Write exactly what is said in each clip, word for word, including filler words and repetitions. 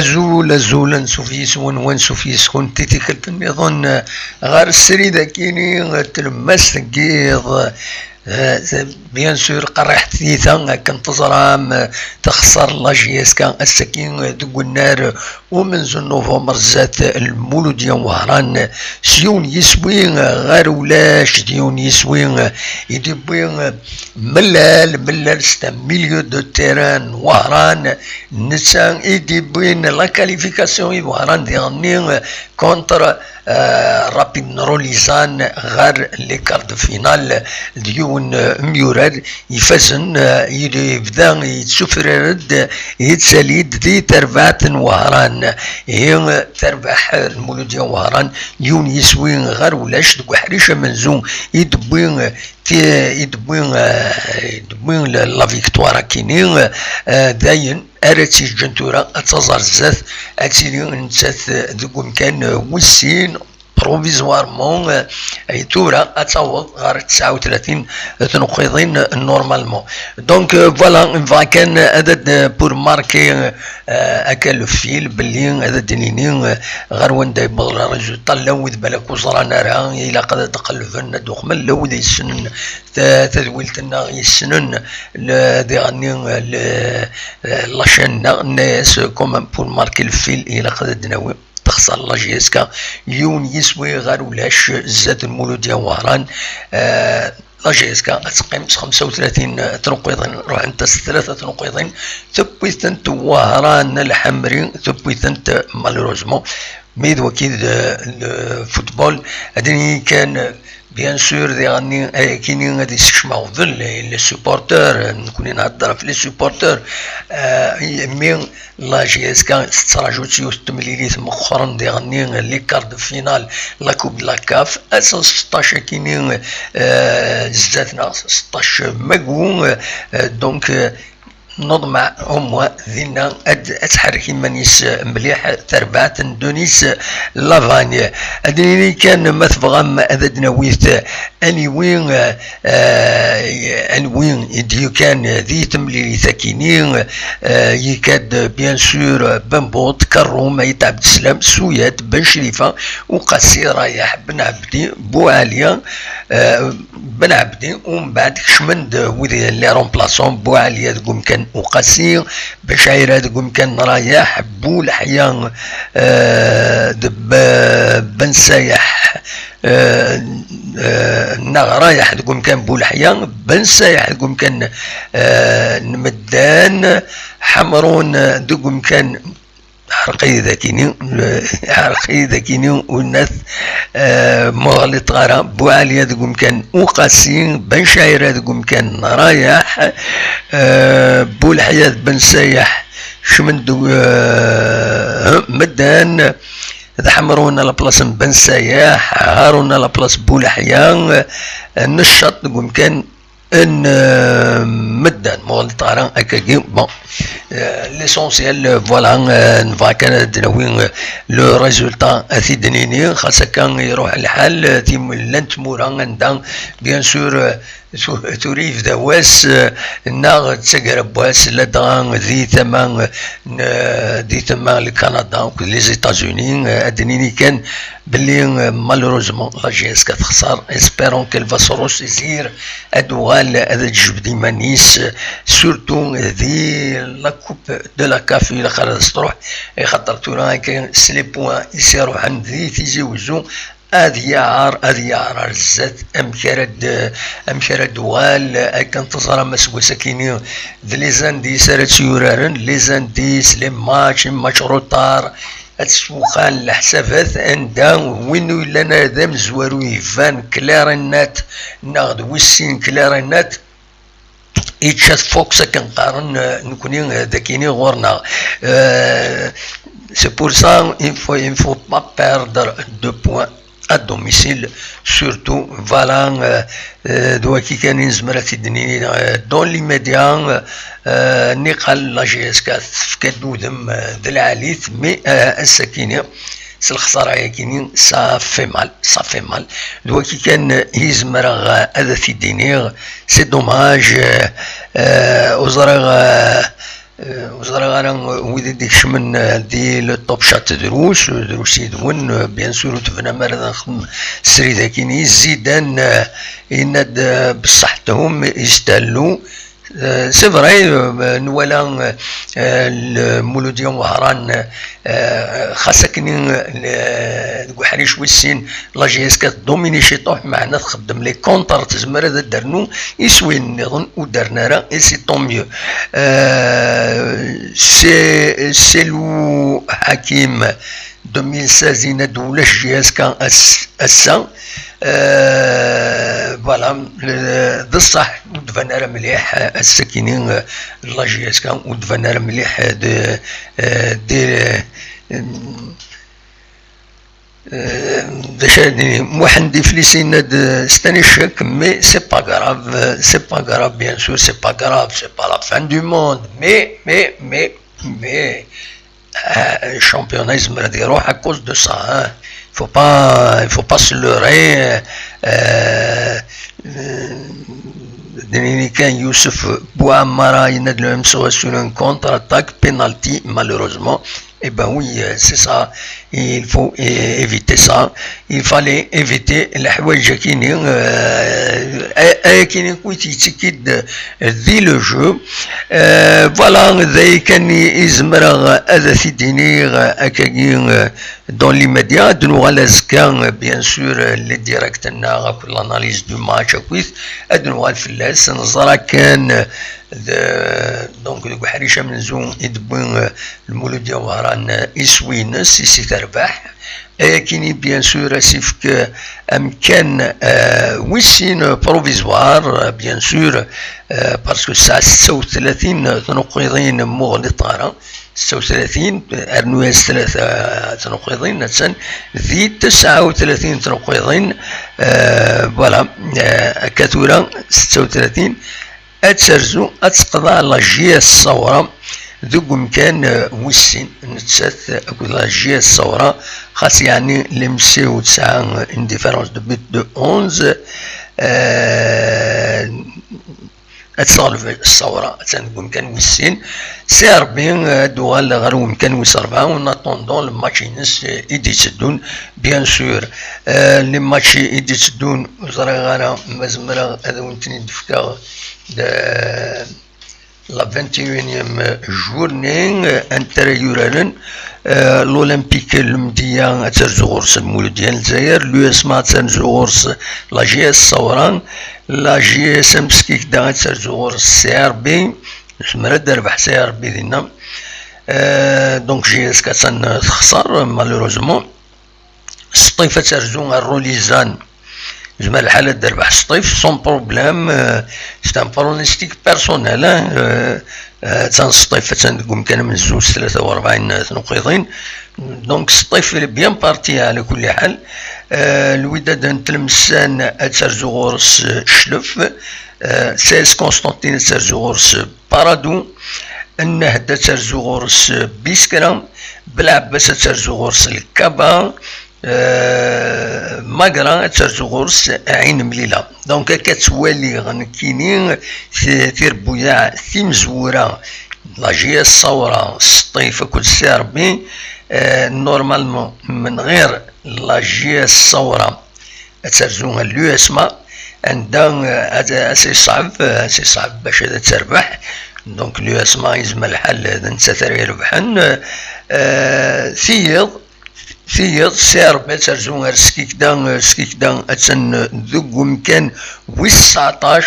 Azul, azul, ansuf yis-wen, wansuf yis-kunt i tikkelt nniḍen, eh, ɣer srid akini, eh, tlemmast n yiḍ, eh, bien sûr, qerriḥet tiyita, akken teẓram, eh, texṣer la J S K ass-agi, eh, deg unnar, eh, umenzu n November zdat Lmuludya Wehran, s yiwen yiswi, eh, ɣer ulac, d yiwen yiswi, eh, i d-iwwi, eh, Mellal, Mellal, c'est un milieu de terrain n Wehran, netta i d-iwwin la qualification i Wehran diɣenni contre, euh, Rapid n Rulizan ɣer les quarts de finale d yiwen, euh, imyurar ifazen, euh, yebda yettsufrir-d, yettali-d di terbaɛt n Wehran. Ihi, euh, terbeḥ, euh, Lmuludya Wehran yiwen yiswi ɣer ulac deg uḥric amenzu i d-wwi, euh, ti-, i d-wwi, eh, i d-wwi la, la victoire akini, eh, dayen ara tt-yeǧǧen tura ad taẓ ar zdat, ad tili nettat, eh, deg umkan, eh, wis sin, provisoirement, eh, ay tura ad taweḍ ɣer tesɛa u tlatin tneqqiḍin, eh, normalement. Donc, eh, voilà, nebɣa kan ad, ad, pour marquer, eh, akka le fil, belli ad d-nini, eh, ɣer wanda yewweḍ le résultat, llan wid balak ur ẓran ara, ilaq ad d-qellben, ad d-uqmen, llan wid yessnen ta-, tadwilt-nneɣ, yessnen le-, diɣenni, le-, la chaîne-nneɣ, nna-yas, quand même, pour marquer le fil, ilaq ad d-nawi texṣer la J S K yiwen yiswi ɣer ulac zdat Lmuludya Wehran. Eh, la J S K ad teqqim s xemsa u tlatin tneqqiḍin, ruḥent-as tlata tneqqiḍin, tewwi-tent Wehran Lḥemri, tewwi-tent malheureusement. Mi d waki d, d football, ad nini kan, bien sûr, diɣenni, ayakini ad isekcem aɣbel, les supporters, nekni nhedder ɣef les supporters, eh, mi la J S K tettraǧu-tt yiwet n temlilit meqqren diɣenni, les quarts de finale, la Coupe de la CAF, ass n seṭṭac akini, eh, zdat-neɣ, seṭṭac mayu, eh, donc, eh, neḍmeɛ au moins dinna ad, ad tḥerrek iman-is mliḥ terbaɛt n Denis Lavagne. Ad nini kan, ma tebɣam ad d-nawi anwi, eh, anwi i d-yukan di temlilit akini, eh, yekka-d, bien sûr, Bambout, Karoum, Ait Abdeslam, Souyad, Ben Chrifa, Ouqassi, Rayaḥ, Ben Abdi, Bouali, eh, Ben Abdi, umbeɛd kecmen-d wid les remplaçants, Bouali deg umkan Ouqassi, Ben Chaira deg umkan n Rayaḥ, Bouleḥya, eh, d Be-, Ben Sayaḥ, eh, eh, neɣ Rayaḥ deg umkan Bouleḥya, Ben Sayaḥ deg umkan, eh, n Meddan, Ḥemrun deg umkan Ɛerqi dakini, ɛerqi dakini unat, eh, muɣlit ɣara, Buɛaliya deg umkan Uqasi, Ben Caira deg umkan Rayaḥ, eh, Buleḥya d Ben Sayaḥ kecmen-d, eh, medden, d Ḥemrun à la place n Ben Sayaḥ, Harun à la place n Buleḥya, eh, Neccaṭ deg umkan n, euh, medden, muɣlit ɣara akkagi. Bon, euh, l'essentiel, euh, voilà, euh, nebɣa kan ad d-nawi, euh, le résultat, ad t-id-nini, xas akka iruḥ lḥal, euh, tim-, llant tmura anda, bien sûr, euh, tu-, tura yebda wass, euh, neɣ d taggara n wass, ladɣa di tama, euh, n, euh, di tama n Kanada akked les États-Unis, euh, ad d-nini kan, belli, euh, malheureusement, la J S K texṣer. Espérons qu'elle va se ressaisir, ad tuɣal ad tjebd iman-is, surtout di la Coupe de la CAF, ilaq ara s-truḥ, ixaṭer tura akka s les points i s-iruḥen di Tizi Wezzu, ad yaɛer, ad yaɛer ar zdat, amek ara d-, amek ara d-tuɣal, akken teẓram aseggas-akini, d les indices ara tt-yuraren, les indices, les matchs, les matchs retard, ad tesfuqal leḥsabat anda win ur yellan ara d amezwaru iban clair et net, neɣ d wis sin clair et net, yečča-t Fox akken qqaren, eh, nekni, eh, d akini ɣur-neɣ. Eh, c'est pour ça, il faut, il faut pas perdre de points à domicile, surtout, voilà, euh, euh, d waki kan i nezmer ad t-id-nini, euh, dans l'immédiat, euh, niqal la J S K tefka-d udem, euh, d lɛali-t, mais, euh, ass-akini, s lexsara-yakini, ça fait mal, ça fait mal. D waki kan i zemreɣ, euh, ad t-id-iniɣ, c'est dommage, euh, euh, ur ẓriɣ, euh, Ur ẓriɣ ara wid i d-ikecmen di le top chat, drus drus yid-wen. Bien sûr, ur tebnam ara ad nexdem srid akkin. Zidane yenna-d: "Beṣṣeḥ Thum yestahel." C'est vrai, nwala Lmuludya Wehran, xas akken deg uḥric wis sin, la J S K tdomini ciṭuḥ, meɛna txeddem les contres, tezmer ad d-ternu iswiyen nniḍen ur d-rren ara, et c'est tant mieux. Selou Hakim, deux mille seize, yenna-d ulac J S K ass-a. Voilà, d ṣṣeḥ, ur d-tban ara mliḥ ass-akini, la J S K ur d-tban ara mliḥ. D acu ara d-nini? Muḥend Iflis yenna-d: "C'est un échec, mais c'est pas grave, c'est pas grave, bien sûr, c'est pas grave, c'est pas la fin du monde, mais, mais, mais, mais, championnat yezmer ad iruḥ à cause de ça, hein. Il faut pas, il faut pas se leurrer." D-nini kan, Youssouf Bouamara yenna-d: "Le M S O A sur une contre-attaque, penalty, malheureusement." Eh ben oui, c'est ça. Il faut éviter ça. Il fallait éviter leḥwayeǧ-akini, ayakini kuy yettekki-d di le jeu. Voilà, d aya kan i zemreɣ ad t-id-iniɣ akkagi dans l'immédiat. Ad nuɣal azekka, bien sûr, les directs-nneɣ akked l'analyse du match akkit. Ad nuɣal fell-as, neẓra kan donc deg uḥric amenzu i d-wwi Lmuludya Wehran iswi-ines i si terbaḥ. Ayakini, bien sûr, ad s-ifk amkan wis sin, provisoire, bien sûr, parce que tesɛa setta u tlatin tnuqiḍin, muɣlit ara, setta u tlatin, rnu-as tlata tnuqiḍin, attan di tesɛa u tlatin tnuqiḍin. Voilà, akka tura setta u tlatin. Ad terzu, ad teqḍeɛ la J S Saoura deg umkan wis sin, nettat akked la J S Saoura, xas yeɛni l'M S O A tesɛa une différence de but de onze. Ad teɣleb Saoura, attan deg umkan wis sin. Si Ṛebbi ad d-tuɣal ɣer umkan wis rebɛa, en attendant le match-ines i d-itteddun, bien sûr. Les matchs i d-itteddun, ur ẓriɣ ara ma zemreɣ ad awen-ten-id-fkeɣ. La vingt et unième journée, anta ara yuraren? L'Olympique Lmedya ad terzu ɣur-s Lmuludya n Lezzayer, l'U S M A ad terzu ɣur-s la J S Saoura, la J S M Skikda ad terzu ɣur-s C R B, nezmer ad d-terbeḥ C R B dinna. Donc J S K attan texṣer, malheureusement. Sṭif ad terzu ar Rolizan. Yezmer lḥal ad d-terbeḥ Sṭif sans problème. C'est un pronostic personnel, hein. Attan Sṭif, attan deg umkan amenzu s tlata u rebɛin tnuqiḍin. Donc Sṭif, il est bien parti ɛla kulli ḥal. Lwidad n Tlemsan ad terzu ɣur-s Cclef. C S Constantine ad terzu ɣur-s Paradou. Nnehda ad terzu ɣur-s Biskra. Belɛebbas ad terzu ɣur-s Lkaba. Magra ad terzu ɣur-s Ɛin Mlila. Donc akka ttwaliɣ nekkini tirebbuyaɛ timezwura, la J S Saoura, Sṭif akked C R B. Normalement, menɣir la J S Saoura ad terzu l'U S M A, anda ad as-iṣɛeb, as-iṣɛeb bac ad terbeḥ. Donc l'U S M A yezmer lḥal d nettat ara irebḥen. Tiyiḍ, tiyiḍ, C R B ad terzu ar Skikda. Skikda attan deg umkan wis tseɛṭac.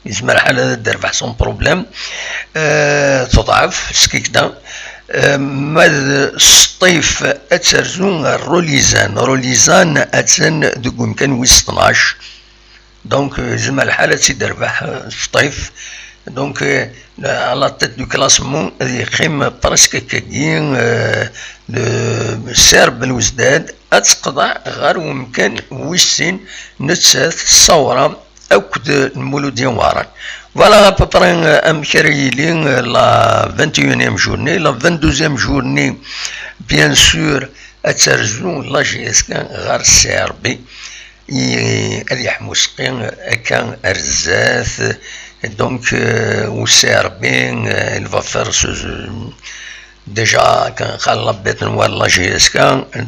Yezmer lḥal ad d-terbeḥ sans problème. Teḍɛef Skikda. Ma d Sṭif ad terzu ar Rolizan. Rolizan attan deg umkan wis tnac. Donc yezmer lḥal ad tt-id-terbeḥ Sṭif. Donc à la tête du classement ad yeqqim presque akkagi. C R B Belouizdad ad teqḍeɛ ɣer umkan wis sin, nettat Saoura akked Lmuludya Wehran. Voilà à peu près amek ara yili la vingt et unième journée. La vingt-deuxième journée, bien sûr, ad terzu la J S K ɣer C R B. Ad yeḥmu Seqqi akka ar zdat. Donc, euh, au C R B, euh, il va faire ce, déjà, quand la bête noire, la G S K,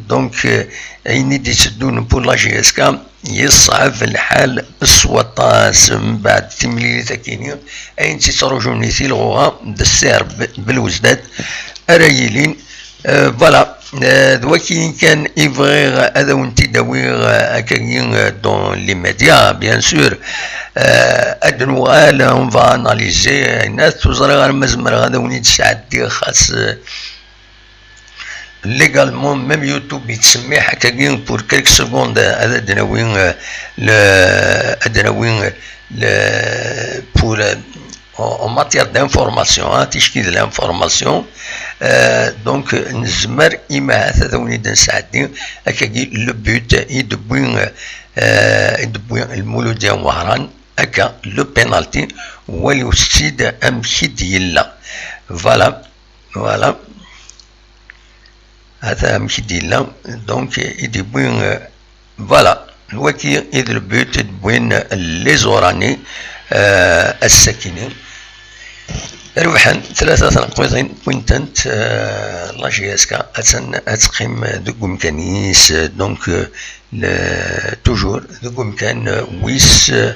donc, euh, il dit c'est pour la G S K, يصعب الحال السوطاس من بعد تمليلي تاكيني، أين تترجوني في الغوغة د السعر ب-، بالوزداد أرايلين. Euh, voilà. Euh, d wakin kan i bɣiɣ ad awen-t-id-awiɣ, euh, akkagi, euh, dans les médias, bien sûr. Euh, ad nuɣal, on va analyser, euh, ayen-a, ur ẓriɣ ara ma zemreɣ ad awen-id-sɛeddiɣ xas, euh, légalement, même YouTube yettsemmiḥ akkagi pour quelques secondes, euh, ad d-nawi, euh, le, ad d-nawi, euh, le, pour, euh, en, en matière d'information, hein, ticki d l'information, euh, donc, euh, nezmer imahat ad awen-id-nesɛeddi akkagi le but i d-wwi, euh, i d-wwi Lmuludya Wehran, akka le penalty, waliwet-tt-id amek i d-yella. Voilà, voilà. Ata amek i d-yella, donc, i d-yewwi, euh, voilà, waki i d le but i d-wwin les Orani, euh, ass-akini. Rebḥen tlata tneqqiḍin, wwin-tent, euh, la G S K, attan ad teqqim deg umkan-is, donc, euh, le, toujours deg umkan, euh, wis, euh,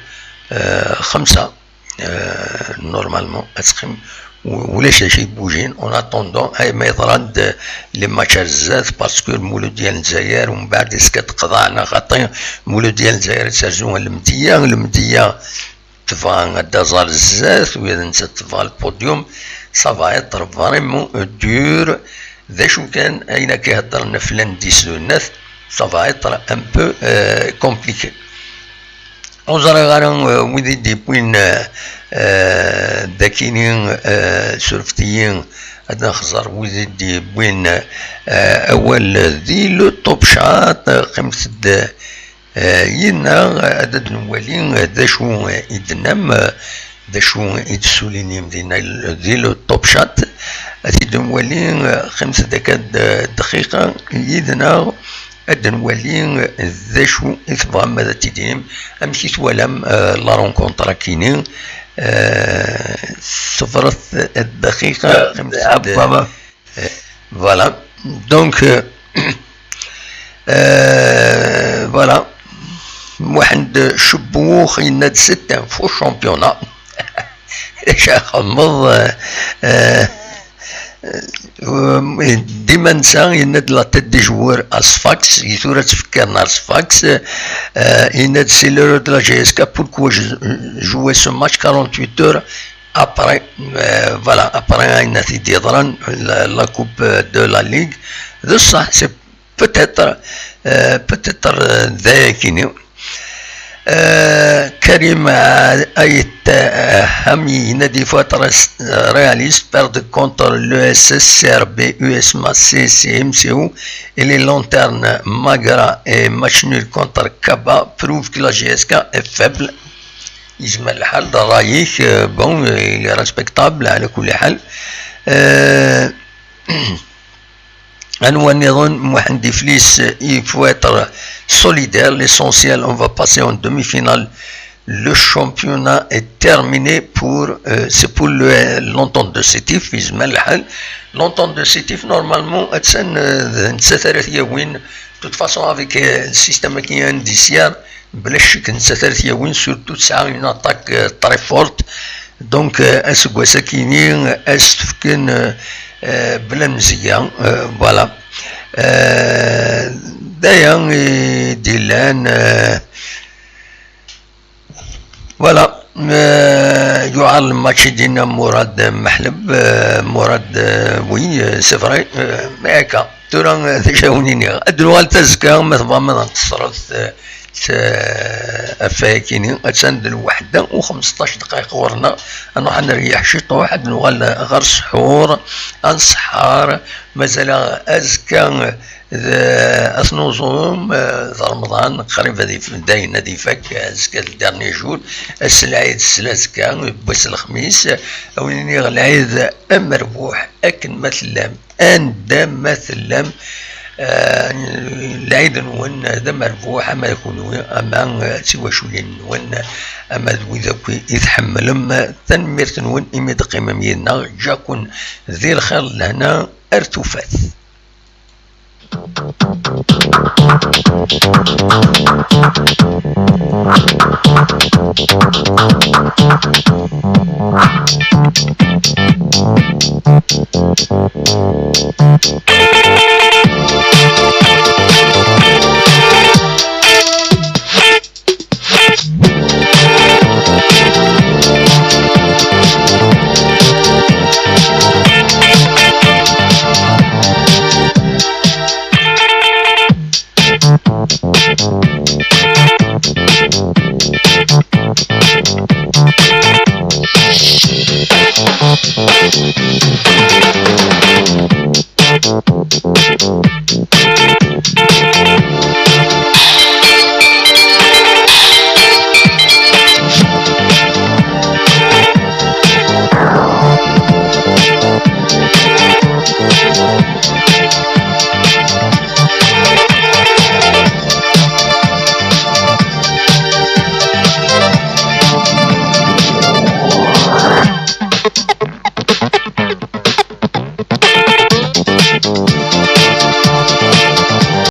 xemsa. Euh, normalement, ad teqqim, u-, ulac d acu i bujin. En attendant, ay ma yeḍran-d les matchs ar zdat, parce que Lmuludya n Lezzayer, umbeɛd iska teqḍeɛ neɣ xaṭi, Lmuludya n Lezzayer ad terzu ar Lemdeyya, Lemdeyya tebɣa ad d-taẓ ar zdat, u nettat tebɣa le podium, ça va être vraiment dur. D acu kan, ayen akka iheddren ɣef l'indice de net, ça va être un peu, euh, compliqué. Ur ẓriɣ ara, euh, wid i d-yewwin, euh, euh, dakini, euh, surfet-iyi ad nxeẓẓer wid i d-yewwin, euh, awal di le top chat, euh, qqimet-d, euh, yid-neɣ, euh, ad d-nwali, euh, d acu, euh, i d-tennam, euh, d acu i d-tessulinim dinna di le top chat. Ad t-id-nwali, euh, qqimet-d akka d-, dqiqa yid-neɣ, ad d-nwali, euh, d acu i tebɣam ad t-id-tinim, amek i twalam, euh, la rencontre akini, euh, ṣebret dqiqa, qqimet-d. Euh, voilà. Donc, euh, euh, voilà. Muḥend Cebbux yenna-d c'est un faux championnat. Acu xemmeḍ, euh, euh, euh, dima netta yenna-d la tête des joueurs à Sfax, i tura ttfekkaren ar Sfax, euh, yenna-d c'est l'heure de la G S K, pourquoi je, jouer ce match quarante-huit heures après, euh, voilà, après ayen i t-id-yeḍran, la, la coupe de la ligue, d ṣṣeḥ, c'est peut-être, euh, peut-être, euh, d ayakini. Euh, Karim, euh, Ait, euh, Hami, Nadi Fouad, euh, réaliste, perdre contre l'E S S, C R B, U S M A, C C, M C O et les lanternes Magra et match nul contre Kaba prouve que la G S K est faible. يزمر الحال، ده رايك، euh, bon, il est respectable على كل حال. Euh, anwa nniḍen, Mohamed Iflis, il faut être solidaire, l'essentiel, on va passer en demi-finale. Le championnat est terminé pour, euh, c'est pour le, l'Entente de Sétif, يزمر الحال. L'Entente de Sétif, normalement, attan, euh, d nettat ara t-yawin. De toute façon, avec, euh, le système qui est indiciaire, bla ccek nettat ara t-yawin, surtout tesɛa une attaque, euh, très forte. Donc, euh, aseggas-akini, euh, ad s-t-fken, euh, euh, bla lemzeyya, euh, voilà. Euh, d aya i d-yellan, euh, voilà. Euh, yuɛer lmatch i d-yenna Murad Meḥleb, euh, Murad, euh, oui, euh, c'est vrai, euh, mais akka. Tura, euh, d acu ara wen-iniɣ? Ad d-nuɣal azekka, ma tebɣam ad nqeṣṣret, euh, s-, ɣef wayakini, attan d lweḥda u xmesṭac dqayeq ɣur-neɣ. Ad nruḥ ad neryeḥ ciṭuḥ, ad d-nuɣal ɣer sḥur, ad nseḥḥer. Mazal-aɣ azekka d at nuẓum, d Remḍan, qrib ad if-, dayen ad ifak, azekka d le dernier jour. Ass n lɛid s lazekka, n wass n lexmis. Ad wen-iniɣ lɛid amerbuḥ akken ma tellam, anda ma tellam, Eh, lɛid-nwen d amerbuḥ, ama d kunwi, ama d tiwaculin-nwen, ama d wid akk i tḥemmlem. Tanemmirt-nwen imi d-teqqimem yid-neɣ. Ǧǧaken di lxir d lehna, ar tufat.